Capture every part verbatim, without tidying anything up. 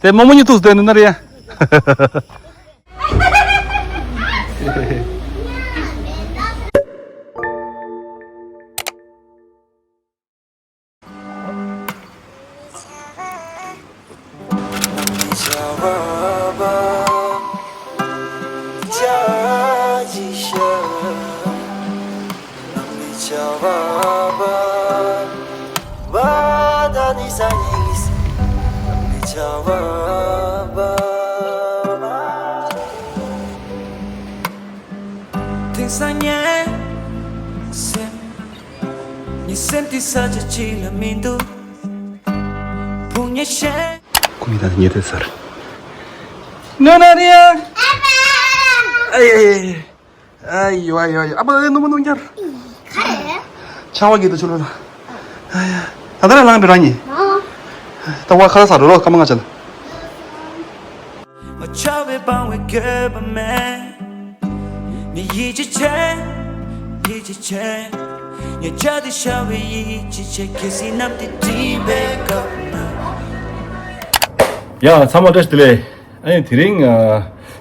ཨེ་རྨོ་མོ་གཉིས་ཐུག་བསྡད་ནི་ན་རེད་ཡ། དེང་སང་ངའི་སེམས། ངའི་སེམས་འདི་ས་ཆ་གཅིག་ལ་མི་འདུག་ཕུང་ཉེ་ཤེས། ཁོ་མི་དང་ཉེ་དེ་སར། ནོ་ན་རི་ཡ། ཨའི་ཨའི་ཨའི། ཨའི་ཡོ་ཨའི་ཡོ་ཨའི་ཡོ། ཨ་ཕ་ཨེ་ནུ་མ་ནུ་ཉར། ཁ་རེ། ཆང་བ་གི་དུ་ཆུ་ལོ་ལ། ཨའི་ཡ། ད་ད་ར་ལངས་པའི་རང་ཉིད། ད་བ་ཁ་ས་རོ་རོ་ཁ་མ་ང་ཅན། ང་ཆ་བའི་སྤང་བའི་འགྱོད་པ་མེད། ངས་ཡིད་ཆེས་བྱེད། ཡིད་ཆེས་བྱེད། ངས་བྱ་དེ་ཤ་བའི་ཡིད་ཆེས་བྱེད། གལ་སྲིད་ནམ་དེ་འགྲིག་པའི་སྐབས་ན། ཡ་ཚང་མ་བཀྲ་ཤིས་བདེ་ལེགས། ཨ་ནི་དེ་རིང་ཨ་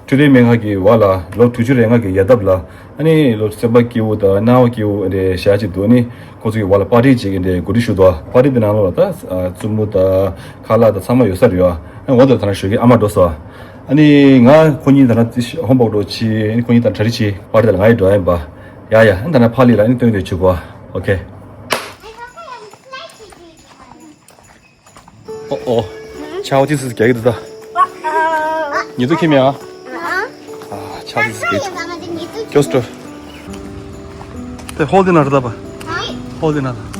འཕྲོད་བསྟེན་སྨན་ཁང་གི་བར་ལ་ལོ་དྲུག་ཅུ་རེ་ལྔ་གི་ཡལ་འདབ་ལ། ཨ་ནི་ལོ་སེམས་པ་སྐྱིད་པོ་དང་སྣང་བ་སྐྱིད་པོ་རེ་ཞག་ཅིག་འདུག་ནི་ཁོ་ཚོ་གི་བར་ལ་པར་ཊི་ཅིག་གི་འདྲ་གོ་སྒྲིག་ཞུ་འདུག་པར་ཊི་དེ་ནང་ལོགས་ལ་ད་ཨ་བཙུན་མོ་དང་ཁ་ལག་དང་ཚང་མ་ཡོད་ས་རེད་བ། ཨ་འོ་ད་ད་ན་ཞོགས་ཀས་ཨ་མ་འགྲོ་སོང་། ཨ་ནི་ང་ཁོ་གཉིས་ད་ན་ཧོམ་ཝོག་འགྲོ་ཆི། ཨ་ནི་ཁོ་གཉིས་ད་གྲ་སྒྲིག་ཆི། པར་ཊི་དེ་ལ་ང་ཡི་འགྲོ་ཡ་ཡིན་པ། ཡ་ཡ། ཨ་ནི་ད་ན་ཕ་ལི་ལ་ཨ་ནི་སྟོན་དེ་ཆུ་གོ། ཨོ་ཁེ། ཨོ་ཨོ། ཆའོ་ཏི་སི་རྒྱག་གི་འདུག་ད། ཉི་ཚུ་ཁྱེར་མེད་ཨ། ཨ་ཆའོ་ཏི་སི་རྒྱག་གི་འདུག་ད། དེ་ཧོལ་དེ་ན་རེད་ད་པ། ཧོལ་དེ་ན་ད།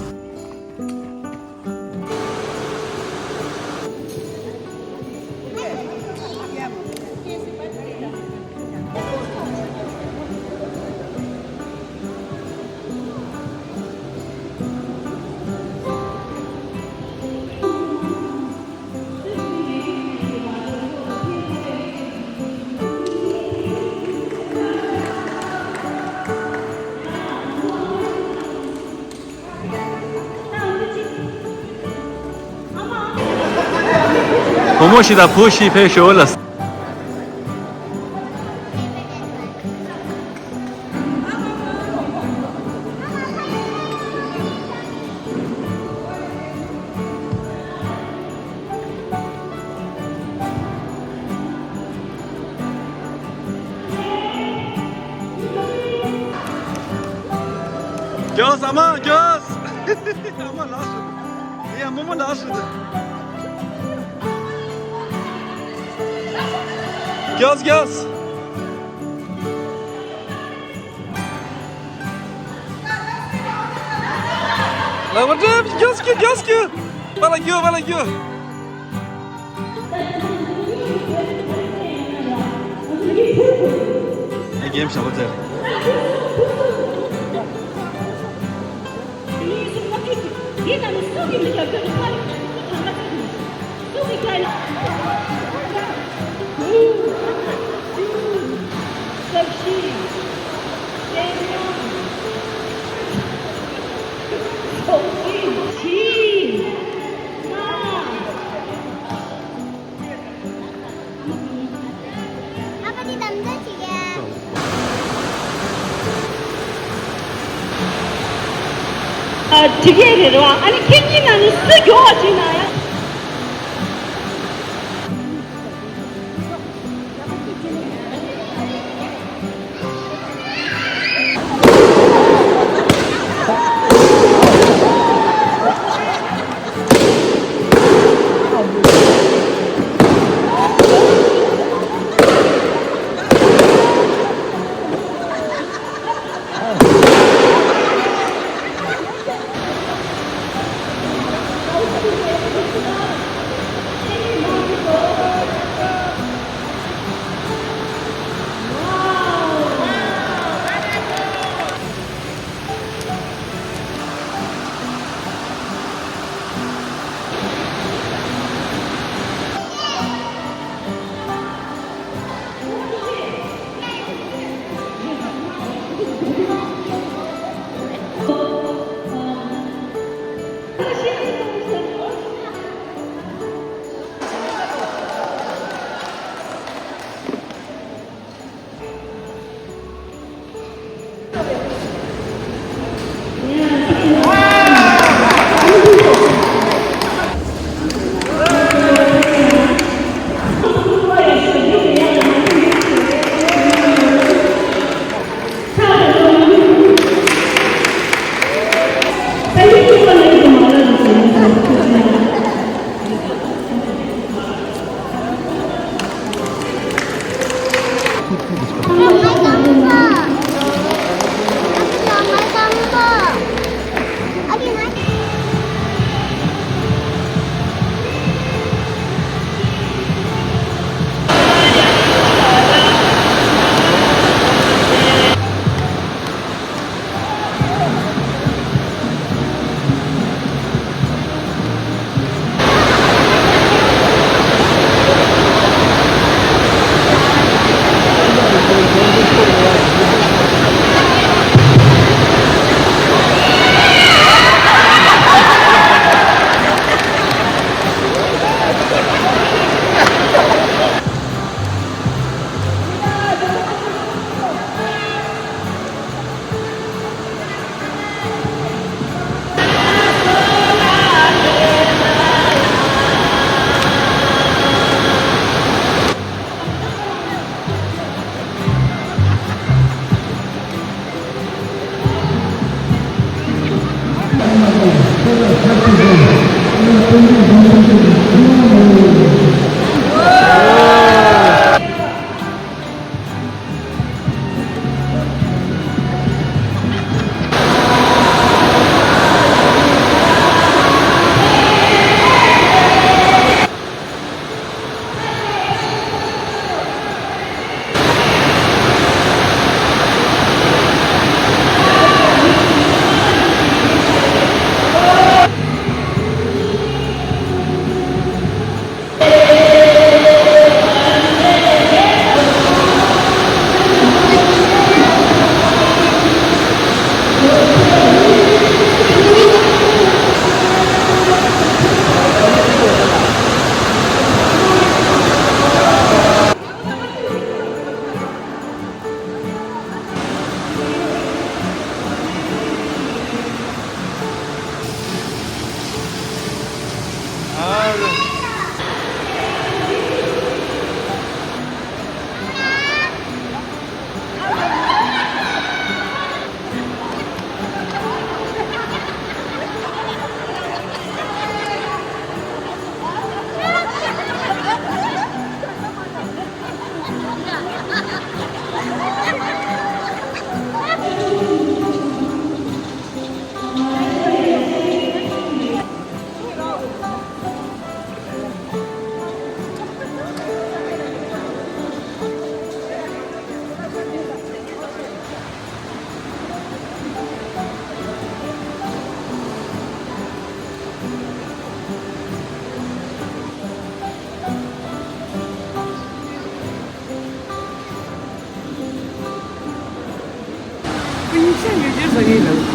བུ་མོ་ཞིག་དང་བུ་ཞིག་ཕེབས་ཤོག་ལ། རྒྱོགས་ཨ་མ་རྒྱོགས། ཨ་མ་ལགས་སོ། ཡ་རྨོ་མོ་ལགས་སོ། རྒྱོགས་རྒྱོགས། ལག་པ་སྒྲིམ། རྒྱོགས་རྒྱུ་རྒྱོགས་རྒྱུ། པ་ལ་རྒྱུ་པ་ལ་རྒྱུ། ཨེ་གེམ་ཞབས་པ་ཚེ། ཨ་ཕ་འདི་དམ་བཅའ་བྱེད་ཀྱི། ཨ་འགྲིག་གི་རེད་རེད་བ། ཨ་ནི་ཁྱེད་གཉིས་ནང་ནས་སུ་མགྱོགས་བྱེད་ན་ཡང་།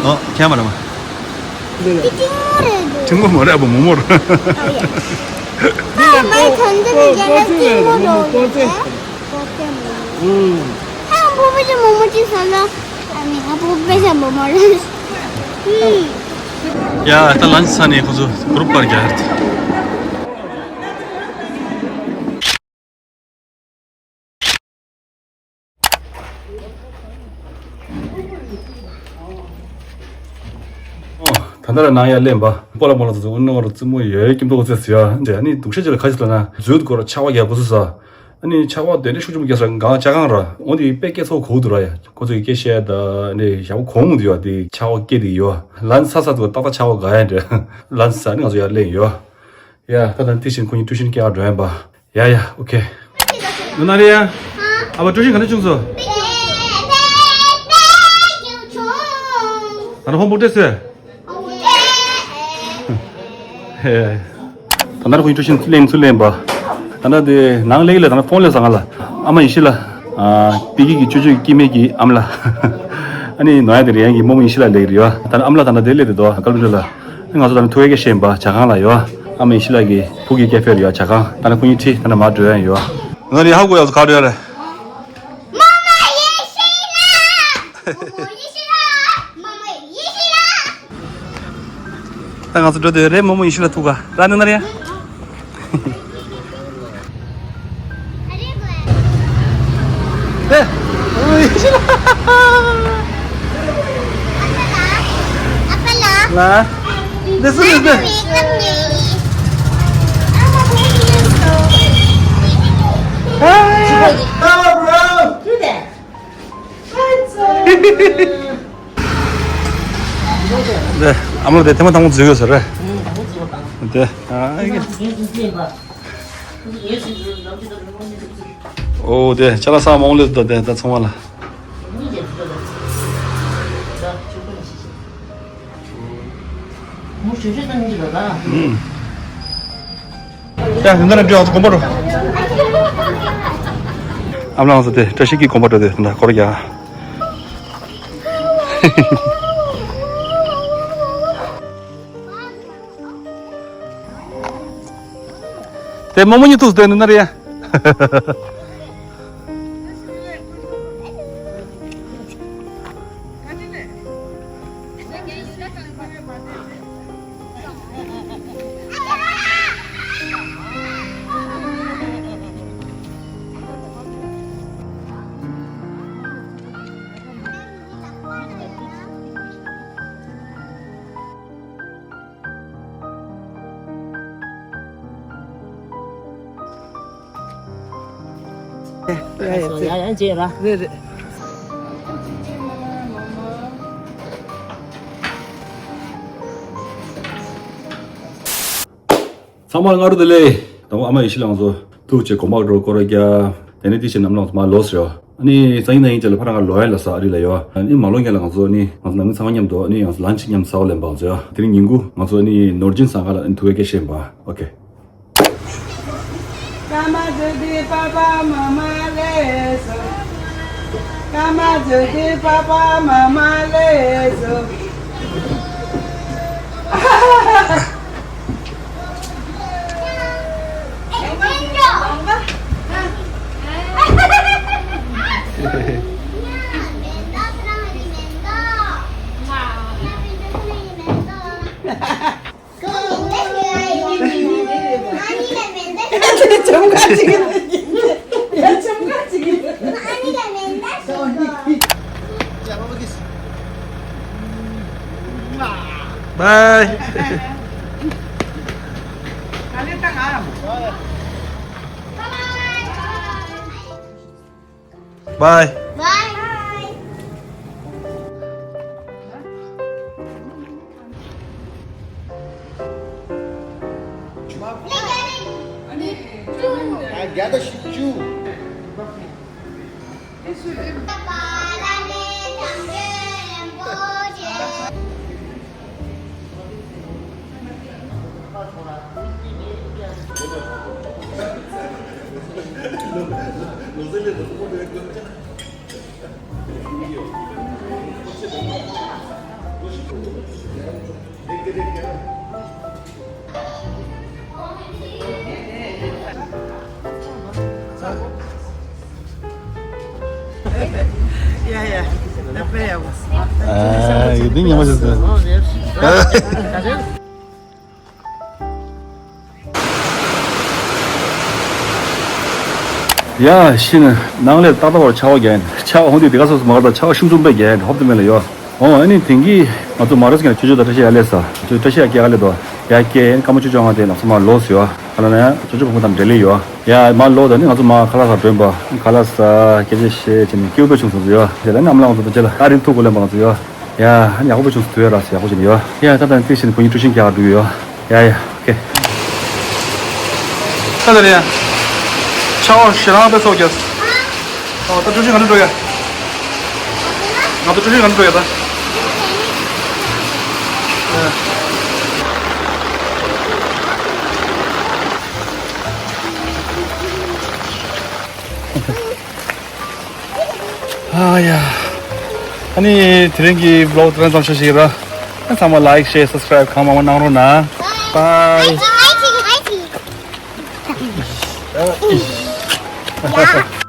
ཨོ། ཁྱད་མ་རེད་མ། འདི་ལ། འདི་ཏིང་མོ་རེད་འདུག་ཏིང་མོ་མ་རེད་པ། མོག་མོག་རེད། ཨ་ཡ། ཨ་མའི་ཐོན་འདི་ནི་རྒྱ་ལ་ཏིང་མོ་རེད། ཀོ་ཙེ་མོག་མོག་ཨུམ། ཨ་ཕོ་པེ་ཅ་མོག་མོག་ཅིག་ཟ་ལ། ཨ་ནི་ཨ་ཕོ་པེ་ཅ་མོག་མོག་རེད། ཨུམ། ཡ། ད་ལན་ཆི་ས་ནས་ཁོ་ཚོ་གུ་རུབ་པར་རྒྱག་རེད། ཨོ། ད་ལྟ་ར་ནང་ཡར་སླེབས་པ། སྤོ་ལགས་སྤོ་ལགས་ཚོ་ཚོ་ཨུ་ནོར་རྩེད་མོ་ཡོད་ཀྱིན་འདུག་ཟེར་ཡ། འདི་ཨ་ནི་སྡུག་ཤ་ཅིག་ལ་ཁ་ཤས་ལ་ན་འཛུལ་དགོས་ར་ཆར་པ་རྒྱག་དགོས་སུ་ས། ཨ་ནི་ཆར་པ་དེ་འདྲ་ཤུགས་ཆེན་པོ་རྒྱག་ས་གང་ལྕགས་ཁང་ར། འོ་འདི་དཔེ་སྐད་ཚོགས་གོ་འདུག་ར་ཡ། ཁོ་ཚོ་ཡི་སྐད་བཤད་ད་འདི་ཞག་པོ་གོང་འདུག་ཡ། འདི་ཆར་པ་སྐད་འདི་ཡོད། ལན་ས་ས་དུ་ཏག་ཏག་ཆར་པ་ག་ཡ་འདྲ། ལན་ས་ནི་ང་ཚོ་ཡར་སླེབས་ཡོད། ཡ། ད་ད་དེ་བཞིན་ཁོ་གཉིས་ཀྲུའུ་ཤིན་སྐྱེལ་བ་འགྲོ་ཡ་ཡིན་པ། ཡ་ཡ། ཨོ་ཁེ། ནུ་ན་རེ་ཡ། ཨ་བ་ཀྲུའུ་ཤིན་ག་འདྲ་བྱུང་སོང་། ད་ནི་ཧོམ་བུག་སྤྲད་སོང་། ཧེ། ད་ནི་ཁོ་གཉིས་ཀྲུའུ་ཤིན་སླེབས་ཚུར་སླེབས་པ། ད་ནི་དེ་ནང་སླེབས་ལ་ད་ནི་ཕོན་སླེབས་སོང་ང་ལ། ཨ་མ་ཡེ་ཤེས་ལ། ཨ། པི་ཀི་གི་ཅོ་ཅོ་སྐྱེ་དམན་གྱི་ཨ་མ་ལ། ཨ་ནི་ནོ་ཡ་དེ་རེ་ཡང་གི་རྨོ་མོ་ཡེ་ཤེས་ལ་སླེབས་རེད་ཡ། ད་ནི་ཨ་མ་ལ་ད་ནི་དེ་སླེབས་རེད་དོ། ཀ་ལུ་འདྲ་ལ། ང་ཚོ་ད་ནི་ཐུག་ཡས་ཀྱི་ཤེས་པ་ཇ་ཁང་ལ་ཡོད། ཨ་མ་ཡེ་ཤེས་ལགས་ཀྱི་བུ་གི་སྐྱེ་ཕེབས་ཡོད་ཇ་ཁང་། ད་ནི་ཁོ་གཉིས་ཁྲིད་ད་ནི་མར་འགྲོ་ཡ་ཡོད། ང་རེ་ཧ་གོ་ཡག་ཚོ་ག་འགྲོ་ཡ་རེད། རྨོ་མོ་ཡེ་ཤེས་ལགས། རྨོ་མོ་ཡེ་ཤེས་ལགས། རྨོ་མོ་ཡེ་ཤེས་ལགས། ད་ང་ཚོ་འགྲོ་འདོད་རེད། རྨོ་མོ་ཡེ་ཤེས་ལགས་ཐུག་ག་ར་ནི་ན་རེད། ཨེ། ཨོ་ཡེ་ཤེས་ལགས། ལ། འདི་སུ་རེད་འདི། ཨ། ཨ། དེ་ཨ་མ་ལགས་དེ་ཐེངས་མ་དང་པོ་འཛུལ་ཡོད་ཟེར་རེད། དེ་ཨ་ཨེ་ཨོ་དེ་ཅ་ལག་ཚང་མ་ལས་ད་དེ་ད་ཚང་མ་ལ། ཡ་འདི་འདྲ་འདྲ་དགོན་པ་འགྲོ། ཨ་མ་ལགས་ཚོ་དེ་བཀྲ་ཤིས་ཀྱི་དགོན་པ་འགྲོ་དེ་འདྲ་སྐོར་རྒྱག་དེ་རྨོ་མོ་གཉིས་ཐུག་སྟེ་ནི་ན་རེ་ཡ། ཡ་ཡ་ཡ་ཡ་རྗེས་ར། རེད་རེད། ཚང་མ་སྔ་དྲོ་བདེ་ལེགས། དང་པོ་ཨ་མ་ཡེ་ཤེས་ལགས་ཚོ་ཐུག་བྱས་གོམ་པ་འགྲོ་སྐོར་རྒྱག་དེ་ནས་དེ་བྱས་ནམ་ལངས་མ་ལོས་ཟེར་ཡོད། ཨ་ནི་སང་ཉིན་གནངས་ཉིན་བྱས་ལ་ཕ་རང་ག་ལོ་ཡ་ལ་ས་ཨ་རི་ལ་ཡོད། ཨ་ནི་མ་ལོ་ངེད་ལ་ང་ཚོ་ཨ་ནི་ང་ཚོ་ནང་མི་ཚང་མ་མཉམ་དུ་ཨ་ནི་ང་ཚོ་ལན་ཆི་མཉམ་ཟ་བ་ལེན་པ་ང་ཚོ་ཡོད། དེ་རིང་ཉིན་དགུ་ང་ཚོ་ཨ་ནི་ནོར་ཇིན་ཟ་ཁང་ལ་ཨ་ནི་ཐུག་གི་སྐད་བཤད་ཡིན་པ། ཨོ་ཁེ། ཀརྨ་ཇོ་ཏི་པ་པ་མ་མ་ལེགས་སོ། ཀརྨ་ཇོ་ཏི་པ་པ་མ་མ་ལེགས་སོ། ལྕམ་ཁ་ཅིག་ཡིན། ལྕམ་ཁ་ཅིག་ཡིན། བའི། བའི། Yeah, yeah. ཨ། ཡིན་དེ་ཉི་མ་ཞིག་ཟེར། ཡ། ཤི་ནི་ནང་ལས་ཏག་ཏག་བར་ཆར་པ་རྒྱག་ཡིན། ཆར་པ་ཧོན་དེ་དེ་ག་སོ་སོ་མ་གར་དང་ཆར་པ་ཤུམ་ཚུམ་པས་རྒྱག་ཡིན། ཧོབ་ཏེ་མེད་ལ་ཡོད། ཨོ་ཨ་ནི་དེང་གི་ང་ཚོ་མ་རེས་ཀྱང་ཆོས་ཆོས་དང་བཀྲ་ཤིས་ཡ་ལས་ས་ཆོས་བཀྲ་ཤིས་ཡ་སྐྱེ་ག་ལས་དོ་ཡ་སྐྱེ་ཡིན། སྐར་མ་ཆུ་ཆུ་ང་དེ་ལགས་སོ་མ་ལོས་ཡོད། ཨ་ལ་ན་ཡ་ཆོས་ཆོས་བུ་མོ་དང་འབྲེལ་ལེ་ཡོད། ཡ་མ་ལོ་དང་ནི་ང་ཚོ་མ་ཁ་ལག་ས་མགྲོན་པ་ཁ་ལག་ས་སྐད་ཆ་བཤད་བྱས་ནས་སྐྱིད་པོ་བྱུང་སོང་ཡོད། དེ་ལ་ནི་ཨམ་ལགས་ང་ཚོ་དང་རྗེས་ལ་ཨ་རིག་ཐུག་གོ་ལེན་པ་ང་ཚོ་ཡོད། ཡ་ཡག་པོ་བྱུང་སོང་། དུ་བས་རག་སོང་། ཡག་པོ་བྱུང་ཡོད། ཡ་ད་ལྟ་དེ་བཞིན་བུ་ཡིན་ཀྲུ་ཤིང་རྒྱག་འགྲོ་གི་ཡོད། ཡ་ཡ་ཨོ་ཁེ། ད་ད་རེད་ཡ། ཆ་བ་ཞེ་རང་དཔེ་ཚོགས་རྒྱག་ཨོ་ད་ཀྲུ་ཤིང་ག་འདྲ་འགྲོ་ཡ། ང་ཚོ་ཀྲུ་ཤིང་ག་འདྲ་འགྲོ་ཡ་ད། ཨ་ཡ། ཨ་ནི་དེ་རིང་གི་བི་ལོག་དེ་རིང་ཙམ་ཞུ་ཞིག་ར། ཚང་མ་ལའིག་ཤེར་སབ་སི་ཀ་རའིབ་གང་མང་མང་གནང་རོགས་གནང་། བའི།